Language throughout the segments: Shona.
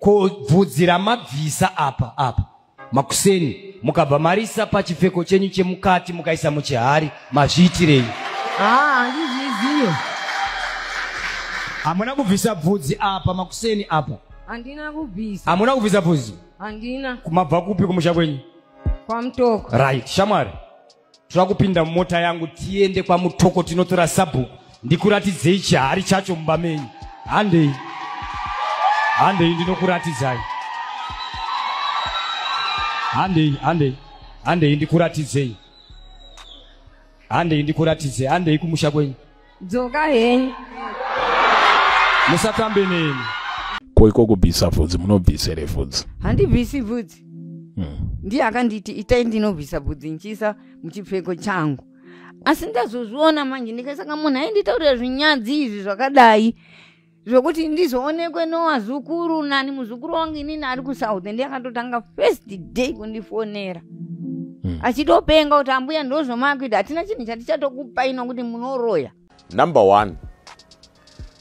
Ko bvudzi ramabvisa apa apa makuseni mukabva marisa pachipfeko chenyu chemukati mukaisa muchihari, mazviitirei? Haa, handizvizive. Hamuna kubvisa bvudzi apa makuseni apa? Handina kubvisa. Hamuna kubvisa bvudzi? Handina. Mabva kupi kumusha kwenyu? KwaMutoko. Right, shamwari, toda kupinda mumota yangu tiende kwaMutoko, tinotora sabhuku ndikuratidzei chihari chacho mumba menyu. Handei, handei, ndinokuratidzai. Handei, handei, handei, ndikuratidzei. Handei ndikuratidzei. Handei kumusha kwenyu. Dzoka henyu. Musatambe neni. Ko iko kubvisa bvudzi, munobvisa here bvudzi? Handibvisi bvudzi. Ndiye akanditi itai ndinobvisa bvudzi nchiisa muchipfeko changu, asi ndazozviona manje ndikasaka munhu ainditaurira zvinyadzi izvi zvakadai zvokuti ndizoonekwe nowazukuru nani. Muzukuru wangu inini ari kuSouth ndiye akatotanga first day kundifonera achitopenga kuti, "Ambuya, ndozvomakuita, hatina chinhu chatichatokupai nokuti munoroya." Number one,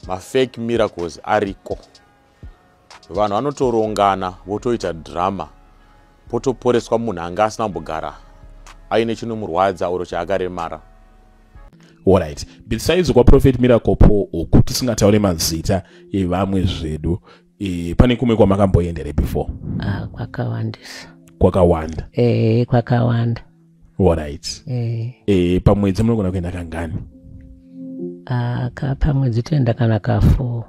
mafake miracles ariko. Vanhu vanotorongana votoita drama, potoporeswa munhu anga asina kumbogara aine chinomurwadza oro chaakaremara. Alright, besides kwaProphet Miracle Paul uku, tisingataure mazita evamwe zvedu, pane kumwe kwamakamboenda here before? Ah, kwakawandisa. Kwakawanda? Kwakawanda. Alright. Pamwedzi munogona kuenda kangani? Ah, pamwedzi toenda kana ka4.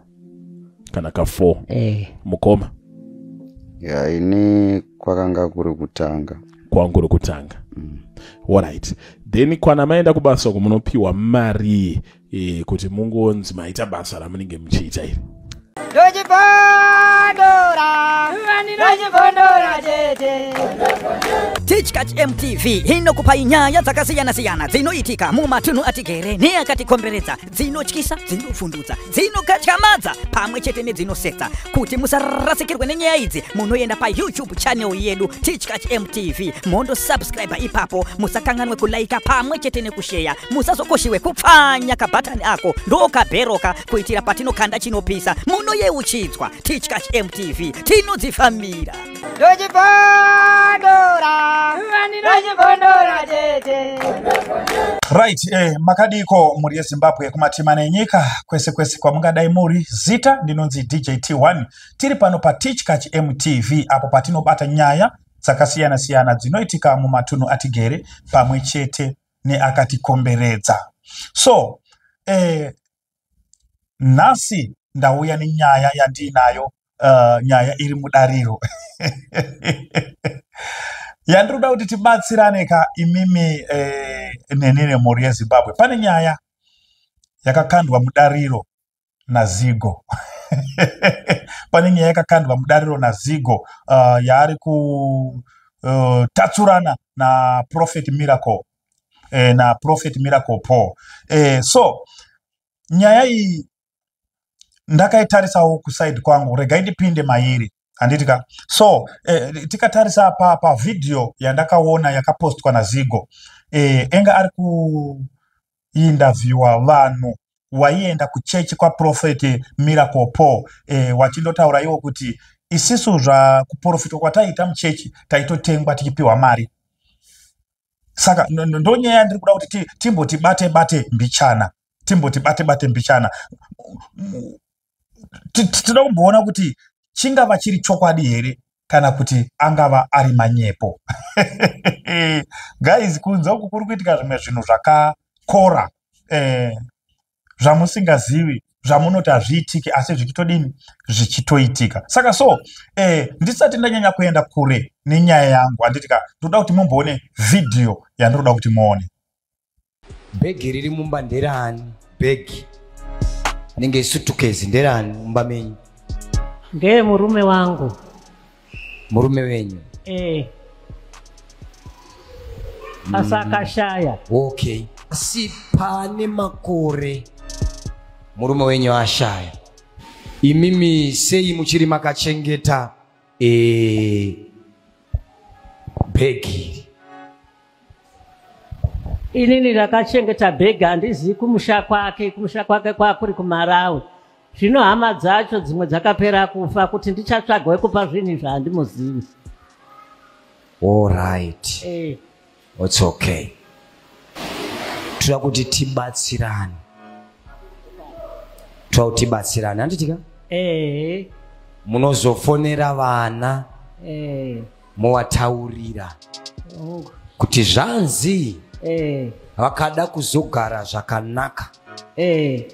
Kana ka4? Eh. Mukoma? Ya, ini kwakanga kuri kutanga. Kwangu kuri kutanga. Alright, then kwana maenda kubasa uku, munopiwa mari kuti mungonzi maita basa ramunenge muchiita iri? Ndochibondora, ndochibondora chete. Tichkach MTV inokupai nyaya dzakasiyana-siyana dzinoitika mumatunhu atigere neakatikomberedza, dzinotyisa, dzinovhundutsa, dzinokatyamadza pamwe chete nedzinosetsa. Kuti musarasikirwe nenyaya idzi, munoenda paYouTube channel yedu, Tichkach MTV, mondosubscribe ipapo. Musakanganwe kulaika pamwe chete nekusheya. Musazokoshiwe kupfanya kabhatani ako ndokabheroka, kuitira patinokanda chinopisa munoyeuchidzwa. Tichkach MTV, tinodzifambira. Ndochibondora, ndochibondora chete. Right, makadiko mhuri yeZimbabwe kumatima nenyika kwese kwese kwamungadai muri? Zita ndinonzi DJ T1. Tiri pano paTichkach MTV, apo patinobata nyaya dzakasiyana-siyana dzinoitika mumatunhu atigere pamwe chete neakatikomberedza. So nhasi ndauya nenyaya yandiinayo, nyaya iri mudariro yandiri kuda kuti tibatsirane ka imimi neni nemhuri yeZimbabwe. Pane nyaya yakakandwa mudariro naZigo. Pane nyaya yakakandwa mudariro naZigo yaari kutatsurana naProphet Miracle, naProphet Miracle Paul. So nyaya iyi ndakaitarisawo kuside kwangu, regai ndipinde mairi, handiti ka? So tikatarisa pavhidhiyo yandakaona yakapostwa naZigo, enga ari kuinterviewa vanhu waienda kuchechi kwaProphet Miracle Paul, wachindotaura iwo kuti isisu zvakuprofitwa kwataiita muchechi taitotengwa tichipiwa mari. Saka ndonyaya yandiri kuda kuti timboti bate bate mbichana, timboti bate bate mbichana. Tinoda kumboona kuti chingava chiri chokwadi here kana kuti angava ari manyepo. Guys, kunze uku kuri kuitika zvimwe zvinhu zvakakora, zvamusingazivi, zvamunoti hazviitiki, asi zvichitodini? Zvichitoitika. Saka so ndisati ndanyanya kuenda kure nenyaya yangu, handiti ka, ndoda kuti mumboone vhidhiyo yandinoda kuti muone. Bhegi riri mumba nderani? Bhegi nenge sutukezi nderani mumba menyu? Ndeye murume wangu. Murume wenyu? Eh. Asi akashaya. Okay, asi pane makore murume wenyu ashaya, imimi sei muchiri makachengeta bhegi iri? Inini ndakachengeta bhegi, handizivi kumusha kwake. Kumusha kwake kwakuri kuMarawi. Zvino hama dzacho dzimwe dzakapera kufa, kuti ndichatsvaga wekupa zvinhu izvi handimuzivi. Alright. Eh. It's okay. Toda kuti tibatsirane. Toda kuti tibatsirane, handiti ka? Ehe. Munozofonera vana Eh. mowataurira Hongu. kuti zvanzi Eh. vakada kuzogara zvakanaka Eh.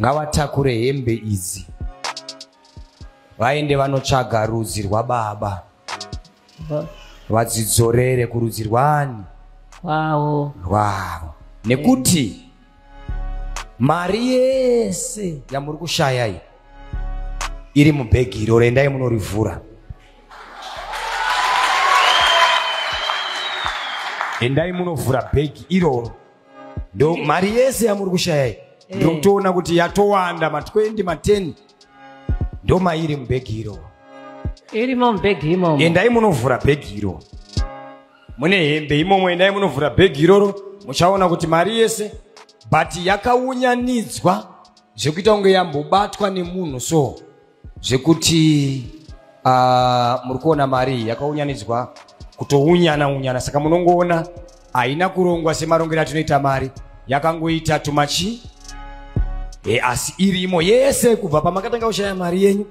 ngavatakure hembe idzi vaende vanotsvaga rudzi rwababa vadzidzorere kurudzi rwani Kwavo. rwavo, nekuti mari yese yamuri kushaya iyi iri mubhegi iroro. Endai munorivhura, endai munovhura bhegi iroro, ndo mari yese yamuri kushaya iyi. Ndiri kutoona kuti yatowanda, ma20 ma10, ndo mairi mubhegi iroro. Irimo mubhegi imomo. Endai munovhura bhegi iroro, mune hembe imomo. Endai munovhura bhegi iroro, muchaona kuti mari yese, but yakaunyanidzwa zvekuita kunge yambobatwa nemunhu, so zvekuti muri kuona mari iyi yakaunyanidzwa kutounyana unyana, saka munongoona haina kurongwa semarongero atinoita mari, yakangoita tumachi e, asi irimo yese kubva pamakatanga kushaya mari yenyu.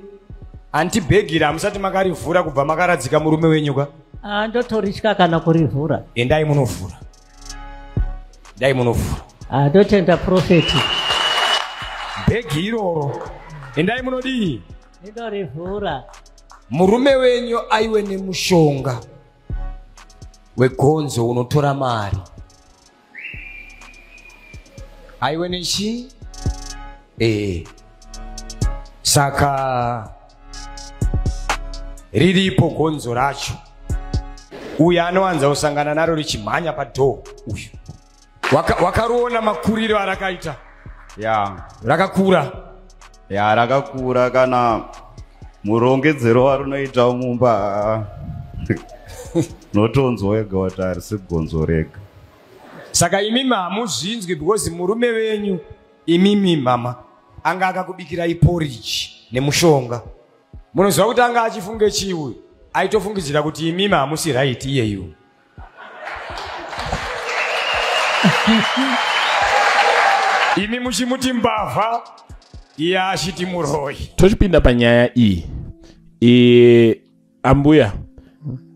Anti bhegi hamusati makarivhura kubva makaradzika murume wenyu ka? Ah, ndotoritya kana kurivhura. Endai munovhura, endai munovhura. Ah, ndotenda profeti. Bhegi iroro, endai munodii? Ndorivhura. Murume wenyu aiwe nemushonga wegonzo unotora mari, aiwe nechi saka riripo gonzo racho. Uyu anowanza kusangana naro richimhanya padhoo uyu. Wakaruona makuriro arakaita? Ya. Rakakura. Ya, rakakura, kana murongedzero warunoita mumba unotonzwa wega kuti harisi gonzo rega. Saka imimi hamuzvinzwi because murume wenyu imimi mama anga akakubikirai poriji nemushonga. Munoziva kuti anga achifunge chii uyu? Aitofungidzira kuti imimi hamusi right iyeyu. Imi muchimuti mbavha, iye achiti muroyi. Tochipinda panyaya iyi, ambuya,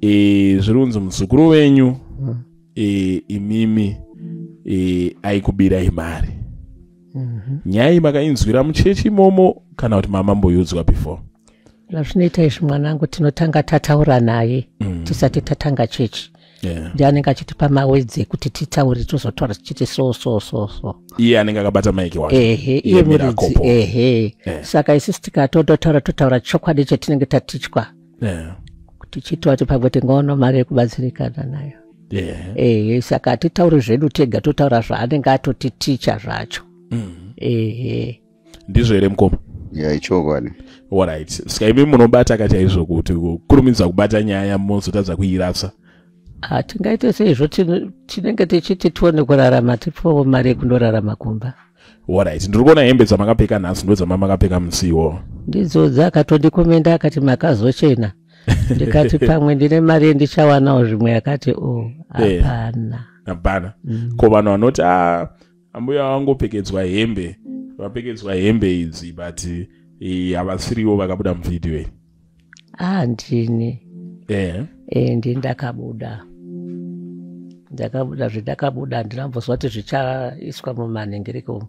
zviri kunzi muzukuru wenyu imimi aikubirai mari. Nyaya iyi makainzwira muchechi imomo kana kuti mamamboiudzwa before? Zvazvinoita izvi, mwanangu, tinotanga tataura naye tisati tatanga chechi. Ndiye anenge achitipa mawedzi ekuti titaure, tozotaura tichiti so so so so. Iye anenge akabata maiki wacho? Ehe. Iye Iye Miracle muridzi. Paul. Ehe. Saka isusu tikatototaura, totaura chokwadi chetinenge tatichwa, tichitwa kuti pamwe tingaona mari yekubatsirikana nayo. Ehe, saka hatitauri zvedu tega, totaura zvaanenge atotiticha zvacho. Ehe. Ndizvo here, mukoma? Ya, ichokwadi. Alright, saka imi munobata ka chaizvo kuti kurumidza kubata nyaya mozotadza kuirasa? Ah, tingaite seizvo, tinenge tichiti tione kurarama, tipowo mari yekundorarama kumba. Alright, ndiri kuona hembe dzamakapfeka nhasi ndo dzamakapfeka musi iwowo? Ndidzo dzakatondikomenda, akati makazochena, ndikati pamwe ndine mari yendichawanawo zvimwe, akati o hapana. Hapana. Ko vanhu vanoti a ambuya vangopfekedzwa hembe, vapfekedzwa hembe idzi, but havasiriwo vakabuda muvhidhiyo iyi? Ah, ndini. E, ndini ndakabuda, ndakabuda zvendakabuda, handinambozwa kuti zvichaiswa mumanhengereko umu.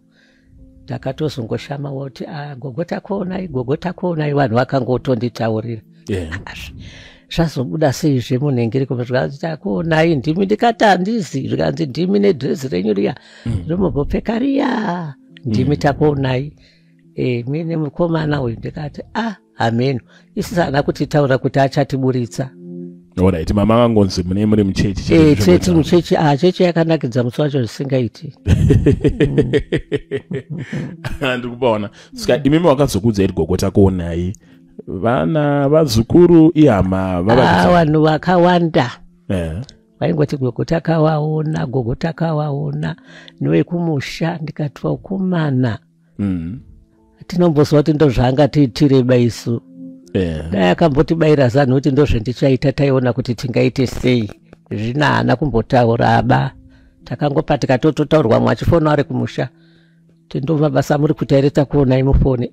Ndakatozongoshama kuti ah, gogo takuonai, gogo takuonai, vanhu vakangotonditaurira. Ah, zvazobuda seizve munhengereko? Zvikanzi takuonai ndimi, ndikati handizi, zvikanzi ndimi nedhirezi renyu riya rinombopfeka riya, ndimi takuonai, e, mine mukomana uyu. Ndikati ah, hameno, isisi haana kutitaura kuti achatiburitsa. Alright, mama vangonzi mune muri muchechi. Eh, tiri muchechi. Ah, chechi yakanakidza musi wacho zvisingaiti. Ndiri kupaona. Saka imimi wakazokudzai kuti gogo takuonai, vana vazukuru, ihama? Ah, Vava vanhu vakawanda vaingoti gogo takawaona, gogo takawaona nowekumusha. Ndikati wakumana. Hatinomboziva kuti ndozvaangatiitire baisu. Dai akambotibayira zano kuti ndozvendichaita, taiona kuti tingaite sei. Zvino haana kumbotaura aba. Takangopa tikatototaurwa mwe achifona ari kumusha. Kuti mabasa muri kuita here, takuonai mufoni.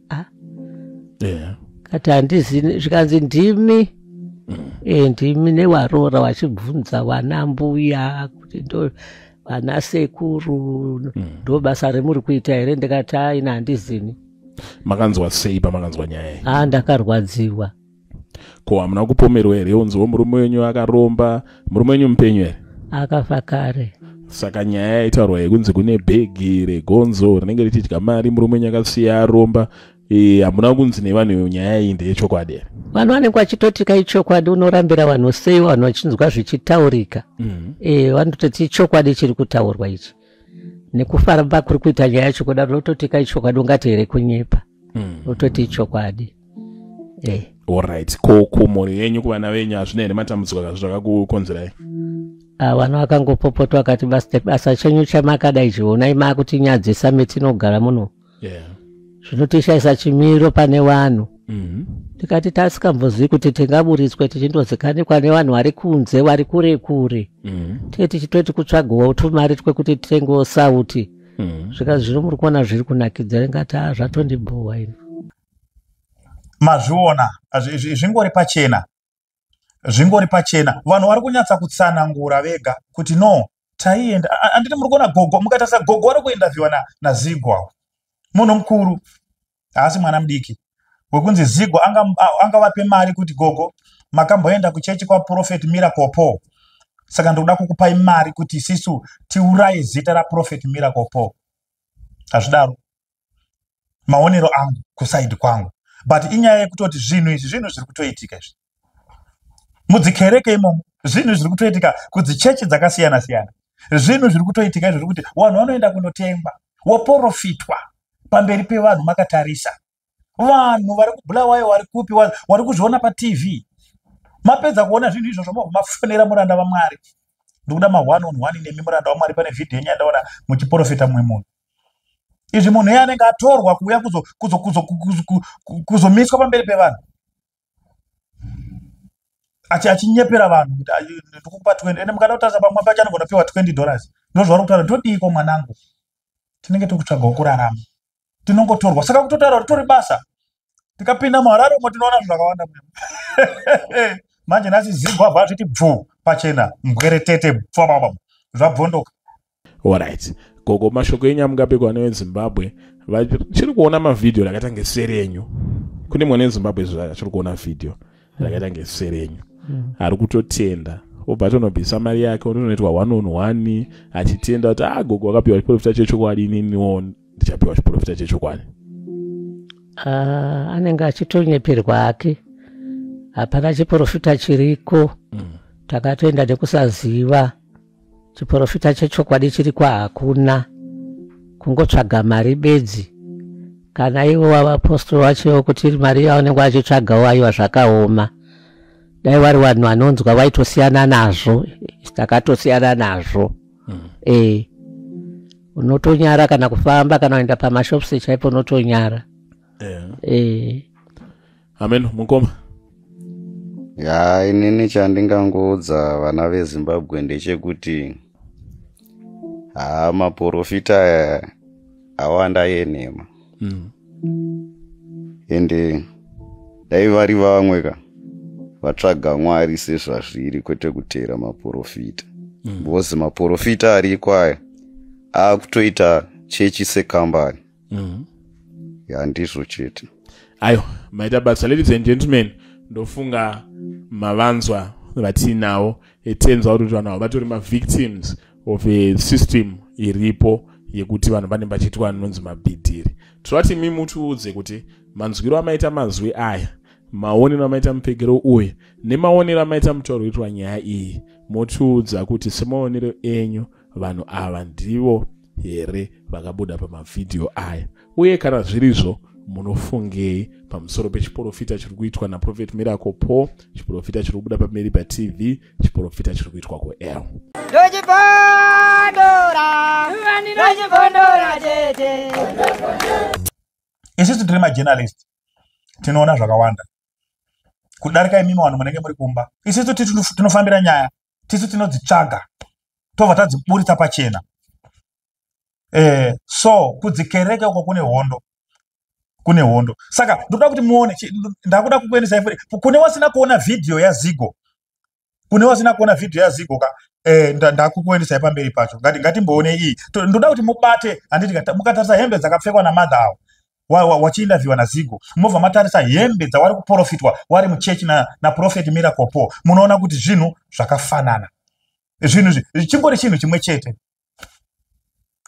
Kati handizi, zvikanzi ndimi. Ndimi newarora wachibvunza wana mbuya kuti ndo vana sekuru ndo basa remuri kuita here. Ndikati aina handizini. Makanzwa sei pamakanzwa nyaya iyi? Ndakarwadziwa. Ko hamuna kupomerwa here unziwo murume wenyu akaromba? Murume wenyu mupenyu here? Akafa kare. Saka nyaya yaitaurwa yekunzi kune bhegi regonzo rinenge richidya mari, murume wenyu akasiya aromba, hamuna kunzi nevanhu nyaya iyi ndeyechokwadi here? Vanhu vanenge vachitoti kaichokwadi, unorambira vanhu sei vanhu vachinzwa zvichitaurika? Vanototi ichokwadi chiri kutaurwa ichi. Nekufamba kuri kuita nyaya yacho kudaro, unototi kaichokwadi, ungati here kunyepa? Unototi ichokwadi. Alright. Ko kumhuri yenyu, kuvana venyu, hazvina here matambudziko zvakakukonzerai? Vana vakangopopotwa vakati basa chenyu chamakadai chionai makutinyadzisa metinogara muno. Zvinotishayisa chimiro pane vanhu. Tikati tasikambozivi kuti tingaburitswe tichindozikanikwa nevanhu vari kunze vari kure kure. Tee tichitoti kutsvagawo tumari twekuti titengewo sauti. Zvikazi zvino muri kuona zviri kunakidza, ringati zvatondibhowa ini. Mazviona, zvingori pachena. Zvingori pachena. Vanhu vari kunyatsa kutsanangura vega kuti no, taienda. Handiti muri kuona gogo, mukatarisa gogo vari kuinterviewa naZigo. Munhu mukuru, haasi mwana mudiki. Wekunzi Zigo angavape mari kuti gogo, makamboenda kuchechi kwaProphet Miracle Paul. Saka ndoda kukupai mari kuti isisu tiuraye zita raProphet Miracle Paul. Hazvidaro. Maonero angu kusaidi kwangu. But inyaya yekutoti zvinhu izvi zvinhu zviri kutoitika izvi. Mudzikereke imomo zvinhu zviri kutoitika kudzichechi dzakasiyana siyana. Zvinhu zviri kutoitika izvo zvekuti vanhu vanoenda kunotengwa, woporofitwa pamberi pevanhu makatarisa. Vanhu vari kuBulawayo, vari kupi, vari kuzviona paTV. Mapedza kuona zvinhu izvozvo mobva mafonera muranda vaMwari. Ndikuda ma 1 on 1 nemi muranda waMwari, pane vhidhiyo yenyu yandaona muchiporofita mumwe munhu. Izvi munhu iye anenge atorwa kuuya kuzomiswa pamberi pevanhu. Achinyepera vanhu kuti ndikukupa 20. Ende mukada kutarisa pamwe pacho anogona kupiwa $20. Ndozvavari kutaura, ndodiiko mwanangu? Tinenge tiri kutsvagawo kurarama. Tinongotorwa. Saka kutotaura kuti tori basa. Tikapinda muHarare umo tinoona zvinhu zvakawanda. Manje nhasi Zigo abva azviti bvu pachena, mbweretete bva zvabvondoka. Alright. Gogo, mashoko enyu amungape kuvana veZimbabwe vachiri kuona mavhidhiyo rakaita ngeseri enyu. Kune mwana weZimbabwe achiri kuona vhidhiyo rakaita ngeseri enyu. Ari kutotenda. Obva atonobvisa mari yake otonoitwa 1 on 1 achitenda kuti gogo akapiwa chiprofita chechokwadi, ininiwo ndichapiwa chiprofita chechokwadi. Anenge achitonyeperwa hake. Hapana chiprofita chiriko. Takatoenda nekusaziva. Chiprofita chechokwadi chiriko hakuna. Kungotsvaga mari bedzi. Kana ivo vapostori vacho kuti mari yavanenge vachitsvagawo aiwa zvakaoma. Dai vari vanhu vanonzwa vaitosiyana nazvo. Takatosiyana nazvo. Unotonyara kana kufamba kana kuenda pamashops chaipo unotonyara. Amen, mukoma. Ya, inini chandingangoudza vana veZimbabwe ndechekuti maporofita aya awanda enhema. Ende dai vari vamwe ka vatsvaga Mwari sezvazviri kwete kuteera maporofita. Because maporofita ariko aya akutoita chechi sekambani. Ya, ndizvo chete. Ayo, maita basa ladies and gentlemen, ndofunga mavanzwa vatinawo. It turns out kuti vanhu ava vatori mavictims of a system iripo yekuti vanhu vanenge vachiitwa anonzi mabhidhiri. Tinoda imi mutiudze kuti manzwiro amaita mazwi aya, maonero amaita mupfekero uyu nemaonero amaita mutauro uitwa nyaya iyi, motiudza kuti semaonero enyu vanhu ava ndivo here vakabuda pamavhidhiyo aya, uye kana zvirizvo munofungei pamusoro pechiprofita chiri kuitwa naProphet Miracle Paul, chiprofita chiri kubuda pamberi paTV, chiprofita chiri kuitwa kuL. Ndochibondora, ndochibondora tete. Isusu tiri majournalist, tinoona zvakawanda kudarika imimi vanhu munenge muri kumba. Isusu tinofambira nyaya, tisu tinodzitsvaga tobva tadziburitsa pachena. So kudzikereke uko kune hondo, kune hondo. Saka ndoda kuti muone, ndakuda kukuendesai futi kune wasina kuona vhidhiyo yaZigo, kune wasina kuona vhidhiyo yaZigo ka, ndakukuendesai pamberi pacho. Ngatimboone iyi. Ndoda kuti mubate, handiti mukatarisa hembe dzakapfekwa namadha avo wachiinterviewa naZigo, mobva matarisa hembe dzawari kuprofitwa wari muchechi naProphet Miracle Paul, munoona kuti zvinhu zvakafanana, zvinhu chingori chinhu chimwe chete.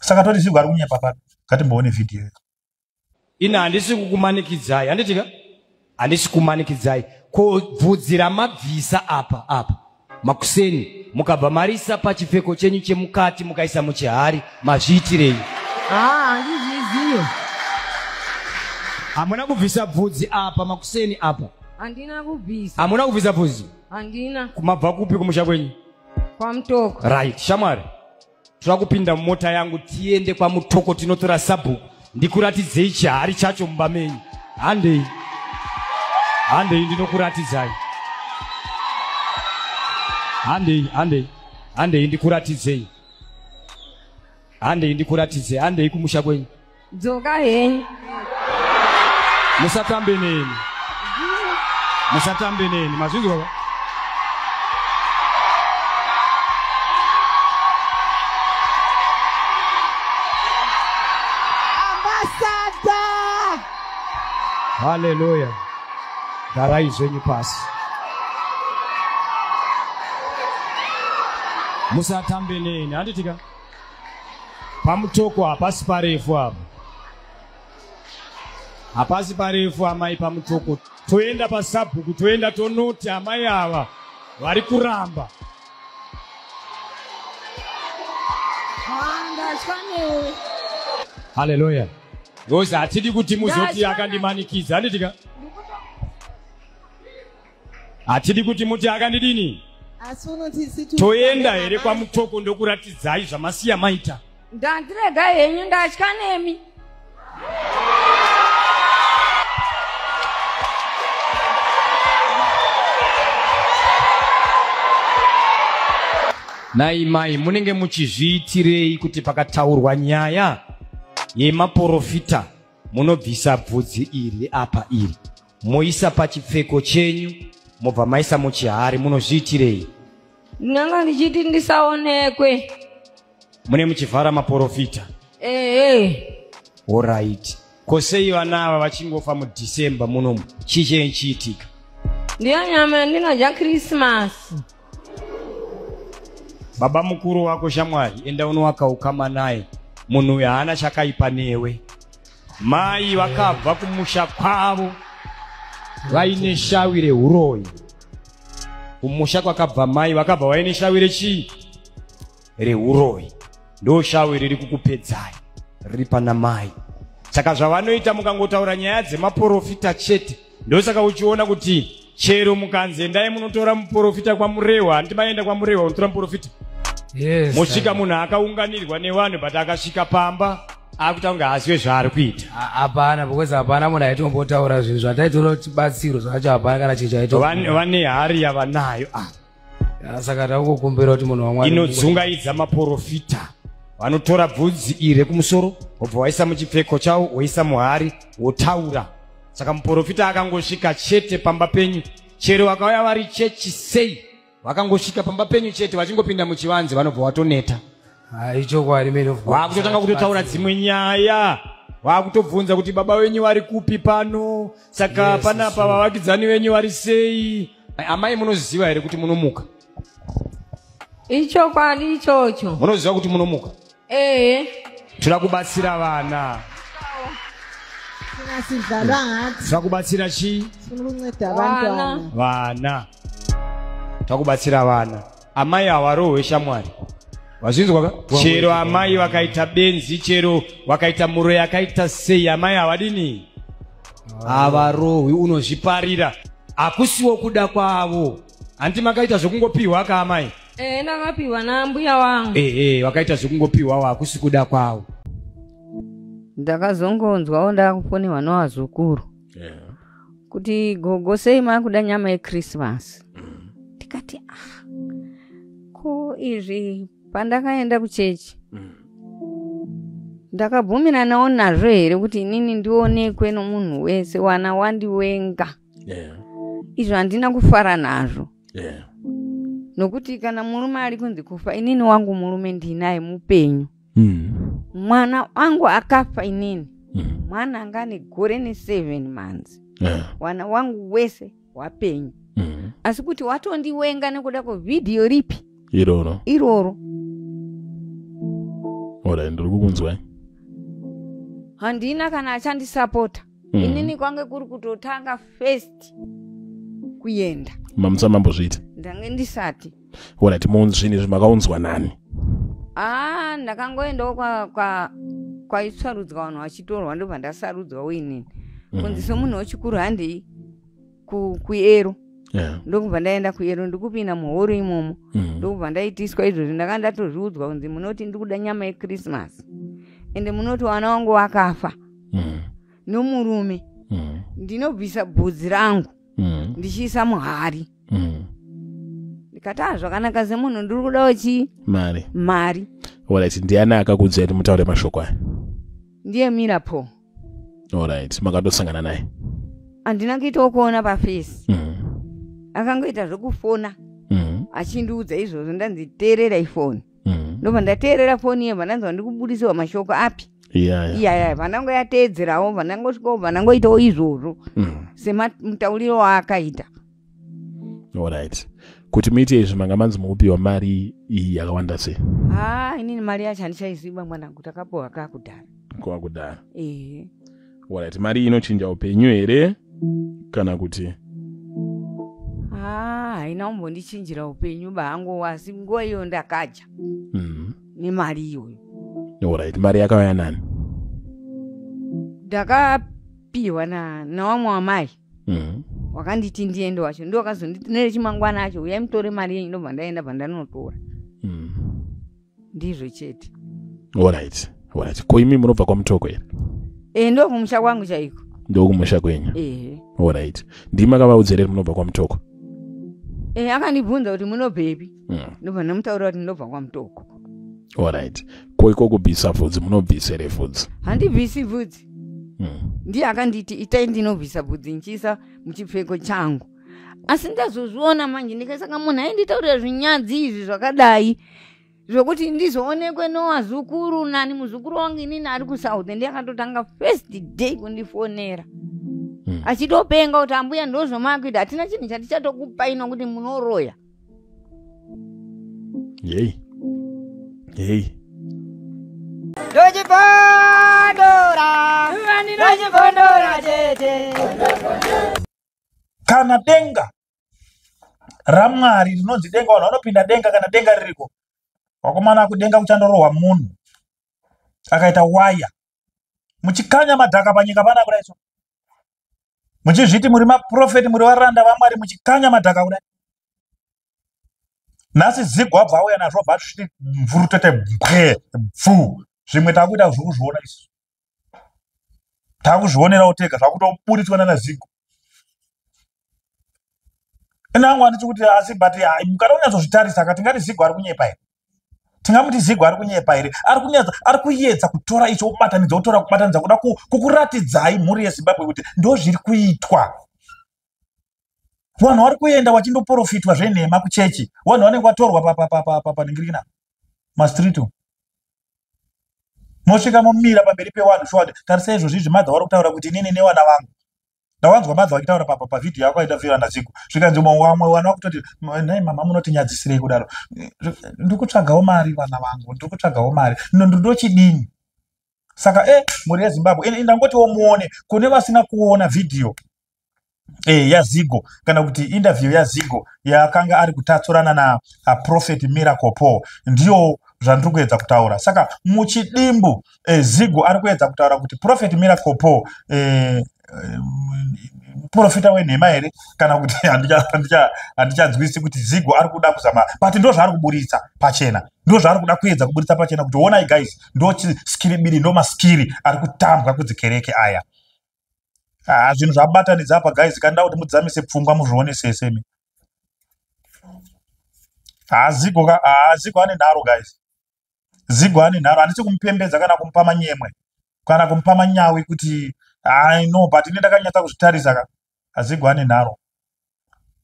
Saka toti Zigo ari kunyepa papi? Ngatimboone vhidhiyo. Ina handisi kukumanikidzai, handiti ka? Handisi kumanikidzai. Ko bvudzi ramabvisa apa apa makuseni mukabva marisa pachipfeko chenyu chemukati mukaisa muchihari, mazviitirei? Handizvizive. Hamuna kubvisa bvudzi apa makuseni apa? Handina kubvisa. Hamuna kubvisa bvudzi? Handina. Mabva kupi kumusha kwenyu? KwaMutoko. Right, shamwari. Toda kupinda mumota yangu tiende kwaMutoko tinotora sabhuku ndikuratidzei chihari chacho mumba menyu. Handei. Handei ndinokuratidzai. Handei, handei. Handei ndikuratidzei. Handei ndikuratidzei. Handei kumusha kwenyu. Dzoka henyu. Musatambe neni. Musatambe neni. Mazvinzwa ba? Ambassador! Hallelujah. Garai zvenyu pasi. Musatambe neni. Handiti ka? PaMutoko hapasi parefu apa. Hapasi parefu amai paMutoko. Toenda pasabhuku, toenda tonoti amai ava vari kuramba. Ndatya newe. Hallelujah. Because hatidi kuti muzoti akandimanikidza, handiti ka? Hatidi kuti muti akandidini. Toenda here kwaMutoko ndokuratidzai zvamasiya maita. Ndandirega henyu, ndatya nemi. Nai mai, munenge muchizviitirei kuti pakataurwa nyaya yemaprofita munobvisa bvudzi iri apa iri moisa pachipfeko chenyu mobva maisa muchihari, munozviitirei? Ndinanga ndichiti ndisaonekwe. Mune muchivhara maprofita? Ehe. Alright. Ko sei vana ava vachingofa muDecember munomu? Chii chenyu chiitika? Ndiyo nyama yandinodya Christmas. Baba mukuru wako shamwari, enda unowaka ukama naye. Munhu uyu haana chakaipa newe. Mai vakabva kumusha kwavo vaine shawi rehuroyi. Kumusha kwakabva mai vakabva vaine shawi rechii? Rehuroyi. Ndo shawi riri kukupedzai, riri pana mai. Saka zvavanoita mukangotaura nyaya dzemaprofita chete, ndosaka uchiona kuti chero mukanzi endai munotora muprofita kwaMurehwa, handiti maenda kwaMurehwa unotora muprofita? Yes. Mosvika munhu akaunganirwa nevanhu, but akasvika pamba akuita kunge haasiwe zvaari kuita. Hapana, because hapana munhu aitombotaura zvinhu zvataitoona kuti batsiro zvacho hapana kana chinhu chaito. Vane hari yavanayo apa. Saka takungokumbira kuti munhu waMwari inodzungaidza maprofita. Vanotora bvudzi iri rekumusoro wobva waisa muchipfeko chavo, woisa muhari, wotaura. Saka muprofita akangosvika chete pamba penyu, chero vakauya vari chechi sei, vakangosvika pamba penyu chete vachingopinda muchivanze vanobva vatoneta. Ichokwadi, man of God. Vakutotanga kutotaura dzimwe nyaya, vakutobvunza kuti baba venyu vari kupi pano, saka Yes, panapa sure. vavakidzani venyu vari sei. Amai, munoziva here kuti munomuka? Ichokwadi ichocho. Munoziva kuti munomuka? Ehe. Toda kubatsira vana. Thina sidlalwa ngathi. Toda kubatsira chii? Sifuna ukunceda abantwana. Vana. Toda kubatsira vana. Amai havarohwe shamwari. Wazvinzwa ka? Chero amai vakaita benzi, chero vakaita muroyi akaita sei, amai havadini? Havarohwi, unozviparira. Hakusiwo kuda kwavo. Handiti makaita zvekungopiwa ka amai? Ndakapiwa nambuya wangu. Vakaita zvekungopiwawo, hakusi kuda kwavo. Ndakazongonzwawo ndakufonerwa nevazukuru kuti gogo sei makuda nyama yechristmas. Ndikati ah, ko izvi pandakaenda kuchechi ndakabvumiranawo nazvo here kuti inini ndionekwe nomunhu wese, wana wandiwenga. Izvo handina kufara nazvo. Nokuti kana murume ari kunzi kufa, inini wangu murume ndinaye mupenyu. Mwana wangu akafa inini. Mwana anga ane gore ne7 months. Wana wangu wese wapenyu. Asi kuti watondiwenga nekuda kwevhidhiyo ripi? Iroro. Iroro. Alright, ndiri kukunzwai. Handina kana achandisapota. Inini kwange kuri kutotanga first kuenda. Mamusa mambozviita? Ndange ndisati. Alright, zvinhu izvi makaunzwa nani? Ah, ndakangoendawo kwaitsarudzwa vanhu vachitorwa, ndobva ndasarudzwawo inini. Kunzi semunhu wechikuru handei kuero. Ndokubva ndaenda kuero, ndikupinda muhoro imomo. Ndokubva ndaitiswa izvozvi. Ndanga ndatozviudzwa kunzi munoti ndikuda nyama yechristmas, ende munoti wana wangu wakafa nomurume. Ndinobvisa bvudzi rangu ndichiisa muhari. Ndikati ah, zvakanaka, semunhu ndiri kudawo chii? Mari. Mari. Alright, ndiani akakuudzai kuti mutaure mashoko aya? Ndiye Mirapo. Alright, makatosangana naye? Handina kuitawo kuona paface. Akangoita zvekufona achindiudza izvozvo. Ndanzi teererai foni. Ndobva ndateerera foni iye, bva ndanzwa ndikubudisiwa mashoko api? Iyaya. Iyaya. Bva ndangoyateedzerawo, bva ndangosvikawo, bva ndangoitawo izvozvo semutauriro waakaita. Alright, kuti muite izvi manga manzi mukupiwa mari iyi yakawanda sei? Haa, inini mari yacho handichaiziva mwanangu, takapiwa kakudhara. Kuva kudhara. Ehe. Alright, mari iyi inochinja upenyu here kana kuti? Haa, haina kumbondichinjira upenyu bahangu, asi nguva iyo ndakadya nemari iyoyo. Alright, mari yakauya nani? Ndakapiwa nawamwe wamai wakanditi ndiende wacho, ndo wakazonditi nerechimangwana acho uyai mutore mari yenyu. Ndobva ndaenda, bva ndanotora. Ndizvo chete. Alright, ko imi munobva kwaMutoko here? E, ndo kumusha kwangu chaiko. Ndokumusha kwenyu? Ehe. Alright, ndimi makavaudza here munobva kwaMutoko? E, akandibvunza kuti munobvepi. Ndobva ndamutaurira kuti ndinobva kwaMutoko. Alright, ko iko kubvisa bvudzi, munobvisa here bvudzi? Handibvisi bvudzi. Ndiye akanditi itai ndinobvisa bvudzi nchiisa muchipfeko changu, asi ndazozviona manje ndikasaka munhu ainditaurira zvinyadzi izvi zvakadai zvokuti ndizoonekwe nowazukuru nani. Muzukuru wangu inini ari kuSouth, ndiye akatotanga first day kundifonera achitopenga kuti ambuya ndozvomakuita, hatina chinhu chatichatokupai nokuti munoroya. Yei yei. Ndochibondora, ndochibondora chete. Kana denga raMwari rinonzi denga, vanhu vanopinda denga, kana denga ririko, vakomana, kudenga kuchandorohwa munhu akaita waya muchikanya madhaka panyika pana kudai so, muchizviti muri maprofeti, muri varanda vaMwari, muchikanya madhaka kudai. Nhasi Zigo abva auya nazvo, bva zviti mvurutete bwe bvu. Zvimwe takuita zvokuzviona isusu, takuzvionerawo tega, zvakutoburitswa nana Zigo. Inangu handiti kuti asi, but mukada kunyatsozvitarisa ka, tingati Zigo ari kunyepa here? Tingamuti Zigo ari kunyepa here? Ari kunyatsa, ari kuyedza kutora icho kubatanidza, otora kubatanidza, kuda kukuratidzai mhuri yeZimbabwe kuti ndo zviri kuitwa. Vanhu vari kuenda vachindoprofitwa zvenhema kuchechi, vanhu vanenge vatorwa panhingirikina mastreet umu, mosvika momira pamberi pevanhu shuwa kuti tarisai izvozvi izvi, madha vari kutaura kuti inini nevana vangu. Ndawanzwa madha vachitaura pavhidhiyo yako aita vana Zigo, zvikanzi vamwe vana vakutoti, "Nhai mama, munotinyadzisirei kudaro? Ndiri kutsvagawo mari, vana vangu, ndiri kutsvagawo mari, ndochidini?" Saka mhuri yeZimbabwe, ndangotiwo muone kune vasina kuona vhidhiyo yaZigo kana kuti interview yaZigo yakanga ari kutatsurana naProphet Miracle Paul. Ndiyo zvandiri kuedza kutaura. Saka muchidimbu, Zigo ari kuedza kutaura kuti Prophet Miracle Paul Muprofita wenhema here kana kuti handichanzwisi kuti Zigo ari kuda kuzama, but ndo zvaari kuburitsa pachena, ndo zvaari kuda kuedza kuburitsa pachena kuti onai guys, ndo skiribiri, ndo maskiri ari kutambwa kudzikereke aya. Ah, zvinhu zvabatanidza apa guys, kanda kuti mudzamise pfungwa muzvione sesemi. Ah, Zigo ka, ah, Zigo ane nharo guys, Zigo ane nharo. Handisi kumupembedza kana kumupa manyemwe kana kumupa manyawi kuti I know, but ine ndakanyatsa kuzvitarisa ka, aZigo ane nharo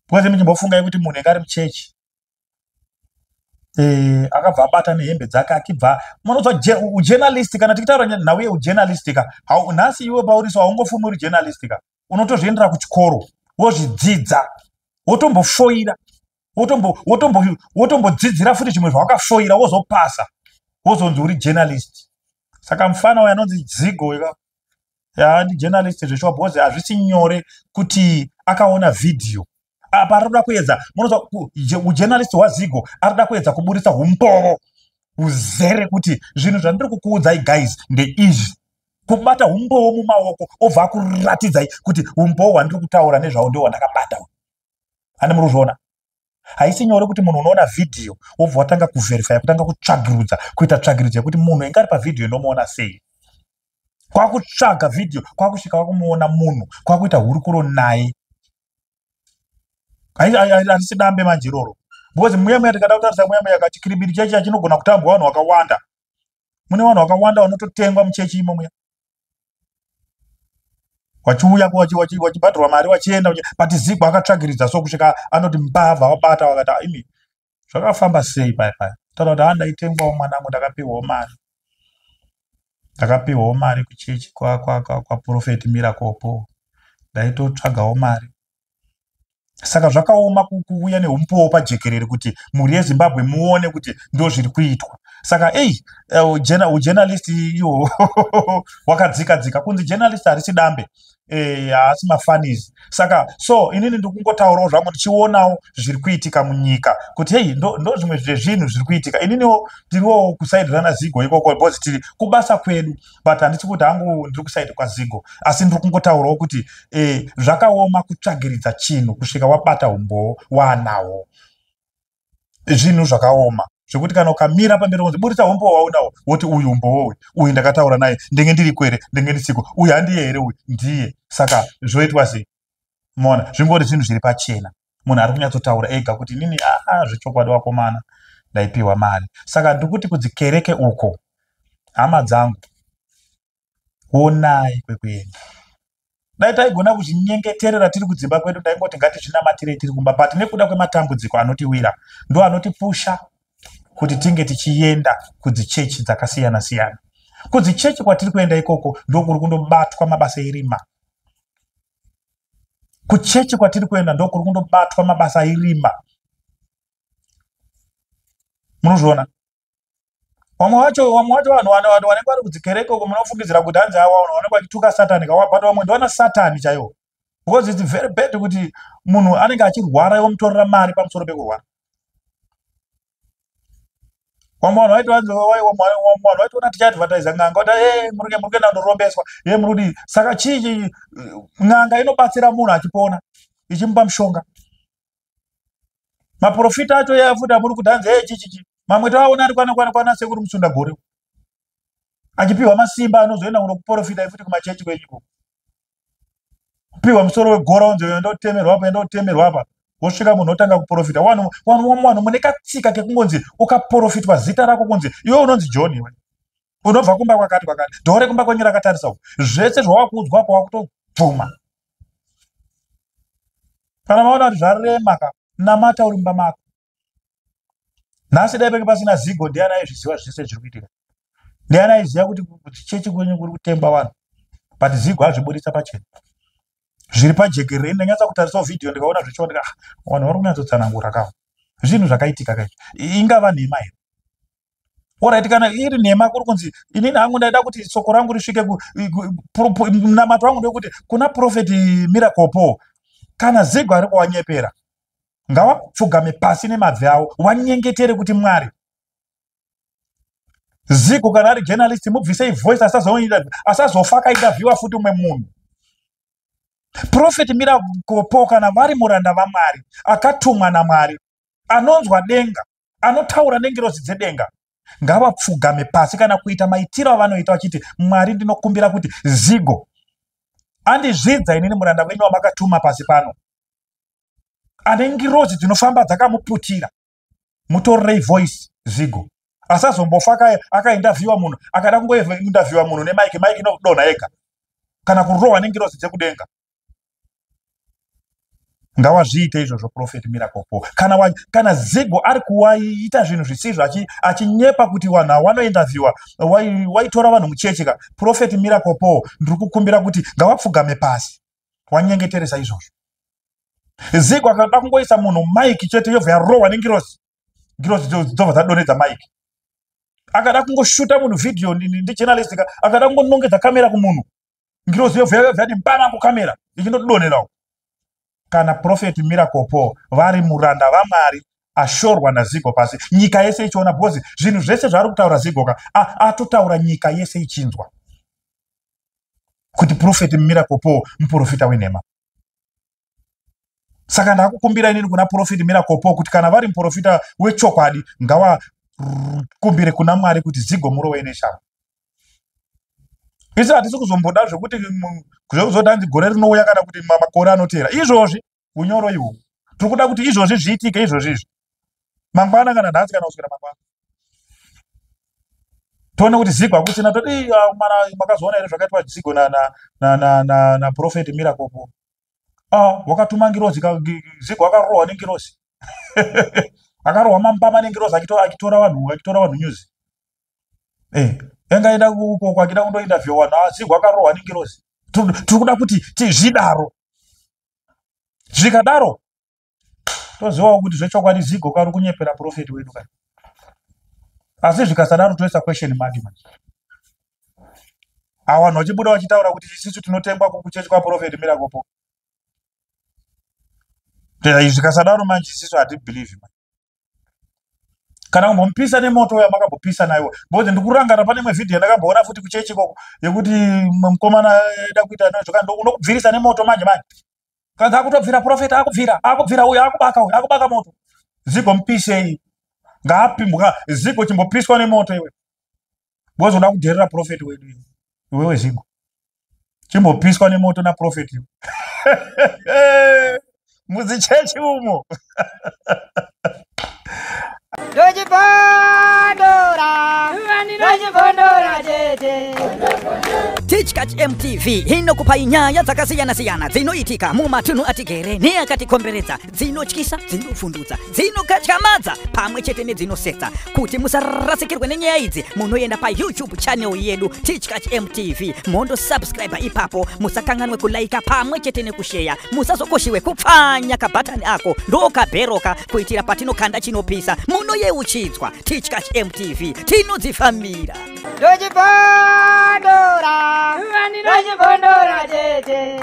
because muchimbofungai kuti munhu enge ari muchechi akabva abata nehembe dzake akibva munozwa ujournalist. Kana tichitaura nhau yeujournalist ka, nhasi iwe pauriso haungofumi uri journalist ka, unotozviendera kuchikoro, wozvidzidza, wotombofoira, wotombodzidzira futi zvimwe zvawakafoira, wozopasa, wozonzi uri journalist. Saka mufana uyo anonzi Zigo ka, ya, ndijournalist zveshuwa, because hazvisi nyore kuti akaona vhidhiyo apa ari kuda kuedza. Munozwa ujournalist hwaZigo, ari kuda kuedza kuburitsa umbowo uzere kuti zvinhu zvandiri kukuudzai guys ndeizvi, kubata umbowo mumaoko, obva akuratidzai kuti umbowo hwandiri kutaura nezvawo ndo hwandakabata. Ane muri kuzviona, haisi nyore kuti munhu unoona vhidhiyo wobva watanga kuverifya, kutanga kutsvagirudza, kuita tsvagiridzo yekuti munhu inge ari pavhidhiyo inomuona sei, kwakutsvaga vhidhiyo, kwakusvika kwakumuona munhu, kwakuita hurukuro naye. Harisi dambe manje iroro, because muya muya tikada kutarisa muya muya kachikiribiri chechi chinogona kutambwa vanhu vakawanda. Mune vanhu vakawanda vanototengwa muchechi imo muya, vachiuya vachibhadharwa mari vachienda. But Zigo akatsvagiridza so kusvika anoti mbavha wabata, vakati imi zvakafamba sei pai pai? Taura kuti handaitengwawo mwanangu, ndakapiwawo mari, ndakapiwawo mari kuchechi kwaProphet Miracle Paul, ndaitotsvagawo mari. Saka zvakaoma kuuya neumbowo pajekerere kuti mhuri yeZimbabwe muone kuti ndo zviri kuitwa. Saka ei, ujournalist iwo wakadzika dzika, kunzi journalist harisi dambe, haasi mafunnies. Saka so inini ndiri kungotaurawo zvangu ndichionawo zviri kuitika munyika kuti hei, ndo zvimwe zvezvinhu zviri kuitika. Ininiwo ndiriwo kuside rana Zigo ikoko because tiri kubasa kwedu, but handisi kuti hangu ndiri kuside kwaZigo, asi ndiri kungotaurawo kuti zvakaoma kutsvagiridza chinhu kusvika wabata umbowo waanawo. Zvinhu zvakaoma zvekuti kana ukamira pamberi kunzi buritsa umbowo waunawo, woti uyu umbowo uyu, uyu ndakataura naye, ndenge ndiri kwere, ndenge ndisiko, uyu handiye here, uyu ndiye. Saka zvoitwa sei? Mona zvingori zvinhu zviri pachena, munhu ari kunyatsotaura ega kuti inini aa zvechokwadi wakomana ndaipiwa mari. Saka ndikuti kudzikereke uko, hama dzangu, onai kwekuenda. Dai taigona kuzvinyengeterera tiri kudzimba kwedu, ndaingoti ngatizvinamatirei tiri kumba, but nekuda kwematambudziko anotiwira ndo anotipusha kuti tinge tichienda kudzichechi dzakasiyana siyana. Kudzichechi kwatiri kuenda ikoko ndokuri kundobatwa mabasa erima. Kuchechi kwatiri kuenda ndokuri kundobatwa mabasa erima. Munozviona, vamwe vacho vanhu vanenge vari kudzikereke uko, munofungidzira kuti hanzi awa vanhu vanenge vachituka Satani kawa, but vamwe ndovana Satani chaiwo, because it's very bad kuti munhu anenge achirwara iwomutorera mari pamusoro pekurwara. Vamwe vanhu vaitoona tichiadvertisa n'anga kuti e muri kuenda kundorombeswa, e muri kudii. Saka chii? N'anga inobatsira munhu achipona, ichimupa mushonga. Maprofita acho ya futi amuri kuti hanzi e chichichi, mamwe toaona ari kwana sekuri musunda gore achipiwa masimba, anozoenda kunokuprofita futi kumachechi kwenyiko, kupiwa musoro wegora, unzi enda utemerwa apa, enda utemerwa apa, wosvika munhu otanga kuprofita. Vanhu mune katsika kekungonzi ukaprofitwa zita rako kunzi iwe unonzi John, iwe unobva kumba kwakati kwakati, dhore kumba kwenyu rakatarisa uku, zvese zvawakuudzwa apo wakutobvuma. Kana maona kuti zvarema ka, namata uri mumba mako. Nhasi dai penge pasina Zigo, ndiani aizviziva zvese zviri kuitika? Ndiani aiziva kuti chechi kwenyu kuri kutengwa vanhu? But Zigo azviburitsa pachena, zviri pajekerere. Ndanyatsa kutarisawo vhidhiyo ndikaona zvichiwa, ndika ah, vanhu vari kunyatsotsanangura kawo zvinhu zvakaitika kaizvi. Ingava nhema here? Alright, kana iri nhema, kuri kunzi inini hangu ndaida kuti soko rangu risvike, munamato wangu ndekuti kuna Prophet Miracle Paul, kana Zigo ari kuwanyepera, ngawapfugame pasi nemabvi avo wanyengetere kuti Mwari, Zigo kana ari journalist, mubvisei voice, asazofa akainterviewa futi umwe munhu. Prophet Miracle Paul kana vari muranda vaMwari akatumwa naMwari anonzwa denga anotaura nengirozi dzedenga ngavapfugame pasi kana kuita maitiro avanoita vachiti Mwari ndinokumbira kuti Zigo andizvidza inini muranda wenyu wamakatuma pasi pano ane ngirozi dzinofamba dzakamuputira mutorerei voice Zigo asazombofa akaindavhiwa munhu akada kungoindavhiwa munhu nemaiki maiki inodonha yega kana kurohwa nengirozi dzekudenga ngawazviite izvozvo Prophet Miracle Paul kana, kana Zigo ari kuwaita zvinhu zvisizvo achinyepa kuti vanhu awanoindavhiwa waitora vanhu muchechi ka Prophet Miracle Paul ndiri kukumbira kuti ngawapfugame pasi wanyengeteresa izvozvo Zigo akada kungoisa munhu maiki chete yobva yarohwa nengirozi ngirozi dzobva dzadonhedza maiki akada kungoshuta munhu vhidhiyo ndijournalist ka akada kungonongedza kamera kumunhu ngirozi yobva yati mbana kukamera ichindodonherawo kana Prophet Miracle Paul vari muranda vaMwari ashorwa naZigo pasi nyika yese ichiona because zvinhu zvese zvaari kutaura Zigo ka atotaura nyika yese ichinzwa kuti Prophet Miracle Paul muprofita wenhema saka ndakukumbira inini kuna Prophet Miracle Paul kuti kana vari muprofita wechokwadi ngawakumbire kuna Mwari kuti Zigo murove neshamhu isi hatisi kuzomboda zvekuti zvekuzoti hanzi gore rinouya kana kuti makore anoteera izvozvi unyoro ihwo tiri kuda kuti izvozvi zviitike izvozvi izvi mangwana kana nhasi kana kuswera mangwana toone kuti Zigo hakusina toti mana makazoona here zvakaitwa Zigo naProphet Miracle Paul ah, wakatuma ngirozi Zigo akarohwa nengirozi akarohwa mambama nengirozi achitora vanhu achitora vanhu news eh engaenda ukoko achida kundointerview vanhu Zigo akarohwa nengirozi tiri kuda kuti zvidaro zvikadaro tozivawo kuti zvechokwadi Zigo kari kunyepera prophet wedu kai asi zvikasadaro toisa question mark manje ava vanhu vachibuda vachitaura kuti isisu tinotengwa kuchechi kwaProphet Miracle Paul zvikasadaro manje isisu hatibelieve man kana kumbomupisa nemoto uya makambopisa nayo because ndikurangana pane imwe vhidhiyo yandakamboona futi kuchechi ikoko yekuti mukomana aida kuita unokubvirisa nemoto manje manje kanzi akutobvira prophet akubvira akubvira uyu akubaka uyu akubaka moto Zigo mupisei ngaapimbwa Zigo chimbopiswa nemoto iwe because uda kudherera prophet wedu iwe iwewe Zigo chimbopiswa nemoto naprophet iwe mudzichechi umo Ndochibondora, ndochibondora chete. Tichkach MTV inokupai nyaya dzakasiyana-siyana dzinoitika mumatunhu atigere neakatikomberedza, dzinotyisa, dzinovhundutsa, dzinokatyamadza pamwe chete nedzinosetsa. Kuti musarasikirwe nenyaya idzi, munoenda paYouTube channel yedu Tichkach MTV mondosubscribe ipapo. Musakanganwe kulaika pamwe chete nekusheya. Musazokoshiwe kupfanya kabhatani ako ndokabheroka kuitira patinokanda chinopisa munoyeuchidzwa. Tichkach MTV tinodzifambira. Ndochibondora, ndochibondora chete.